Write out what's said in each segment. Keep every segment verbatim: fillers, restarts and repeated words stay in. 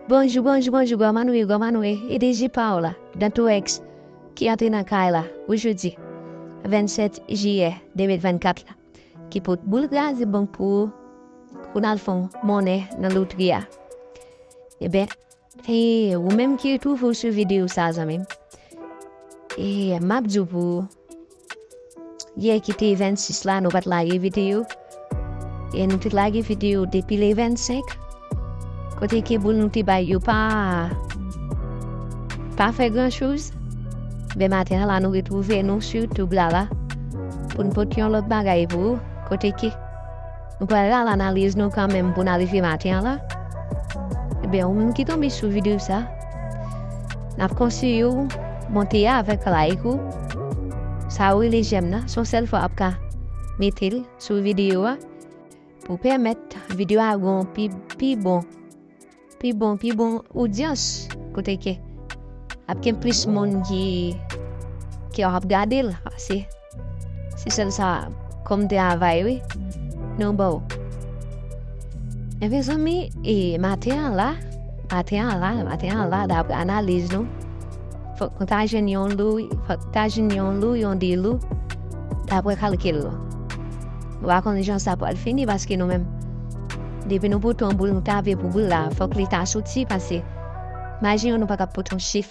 Bonjou, bonjou, bonjou, gòmanwe, gòmanwe, e deji pa w la, Dantorex, ki antre nan kay la, pou jodi, vennsèt jiyè de mil vennkat la, ki pot boul kraze bank pou ou, pou n al fè w monnen nan lotri a. Eben, e, ou menm ki twouve w sou videyo sa, zanmi m, e, m ap di w pou ou, yè ki te vennsis la, nou pa t lage videyo. E nou te lage videyo depi le vennsenk. Kote ke boul nou te bay yo pa, pa fè gran choz. Ben, maten an la, nou retwouve nou sou YouTube la, la. Pou n pote yon lòt bagay pou ou. Kote ke nou pral al analiz nou kanmenm pou n arive maten an la. Ebyen, ou menm ki tonbe sou videyo sa, n ap konseye w monte avèk like ou. Sa yo rele jèm nan, se yon sèl fwa w ap ka mete l sou videyo a pou pèmèt videyo a gen yon pi, pi bon, pi bon, pi bon odyans. Kote ke ap gen plis moun ki, ki ap gade l, se, se sèl sa kòm travay, wi. Nou ba w. Ebyen, zanmi, e maten an la, maten an la, maten an la, daprè analiz nou, fòk nou ta jwenn yon lou, fòk ta jwenn yon lou, yon de lou, daprè kalkil nou. Nou pa konn jan sa pral fini, paske nou menm, depi nou pote yon boul, nou ta vle pou boul la, fòk li ta soti, paske imajine w, nou pa ka pote yon chif.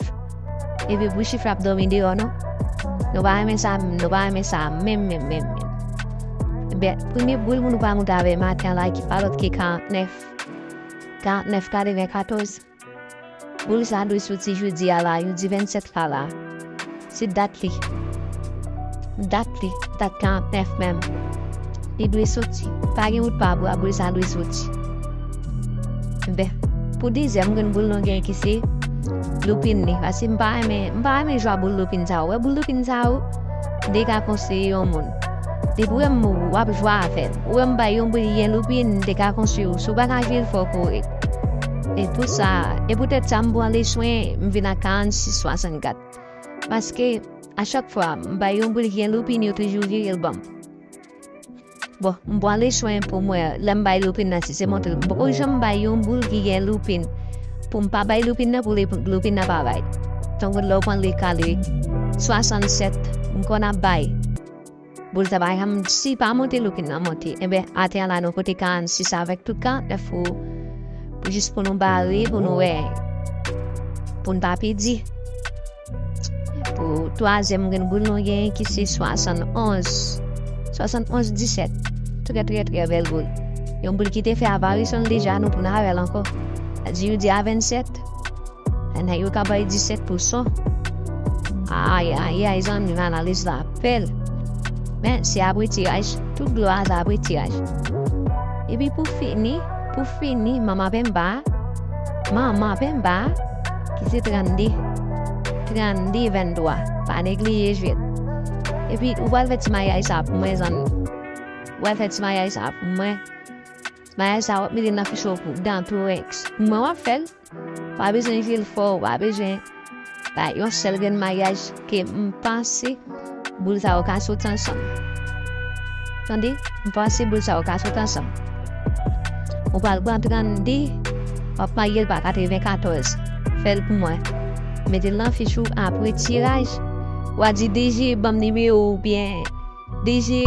Epi pou chif la ap dòmi deyò nou. Nou pa renmen sa, nou pa renmen sa, menm, menm, menm, menm. Ebyen, premye boul pou nou pral monte avè maten an la, ki pa lòt ke karantnèf. Karantnèf katrevenkatòz. Boul sa dwe soti jodi a la, yo di vennsèt la la. Se dat li. Dat li, dat karantnèf menm. Li dwe soti. Pa gen wout pa bwa, boul sa dwe soti. Ben, pou dezyèm grenn boul nou gen ki se loupin li. Paske m pa renmen, m pa renmen jwa boul loupin sa yo. Ou wè boul loupin sa yo, m te ka konseye yon moun. Depi w wè m w ap jwe avè l, ou wè m bay yon boul ki gen loupin, m te ka konseye w. Si w pa ka jwe l, fò w kore. E pou sa, e poutèt sa, m pran le swen, m vin ak karannsis swasannkat. Paske, a chak fwa, m bay yon boul ki gen loupin, yo toujou vire l ban m. Bon, m pran le swen pou m wè, lè m bay loupin nan, si se montre l. M poko janm bay yon boul ki gen loupin pou m pa bay loupin nan, pou le, loupin nan pa bay. Tankou lè w pran le kale swasannsèt, m konn ap bay. Boul sa pa janm, si pa monte, loupin nan monte. Enben, atè a la, nou pote karannsis avèk tout karantnèf pou, pou jis pou nou bare, pou nou wè, pou n pa pèdi. Pou twazyèm grenn boul nou genyen ki se swasannonz. Swasannonz disèt. Trè, trè, trè bèl boul. Yon boul ki te fè aparisyon l deja, nou tounen avè l ankò. Sa di, yo di a vennsèt. Nèg yo ka bay disèt pou son. Ay, ay, ay, zanmi m, analiz la bèl. Men, se apre tiraj, tout glwa se apre tiraj. Epi pou fini, pou fini, manman penba, manman penba, ki se trannde, trannde venntwa. Pa neglije jwe l. Epi, ou pral fè ti maryaj sa pou mwen, zanmi. Ou pral fè ti maryaj sa pou mwen. Ti maryaj sa, w ap mete nan fichè w pou Dantorex. Mwen, w ap fè l. Pa bezwen jwe l fò, pa bezwen. Bay yon sèl grenn maryaj ke m panse boul sa yo ka soti ansanm. Tande, m panse boul sa yo ka soti ansanm. Ou pral pran trannde, w ap marye l pa katrevenkatòz. Fè l pou mwen. Mete l nan fich ou apre tiraj. W a di D J ban m nimewo w oubyen D J,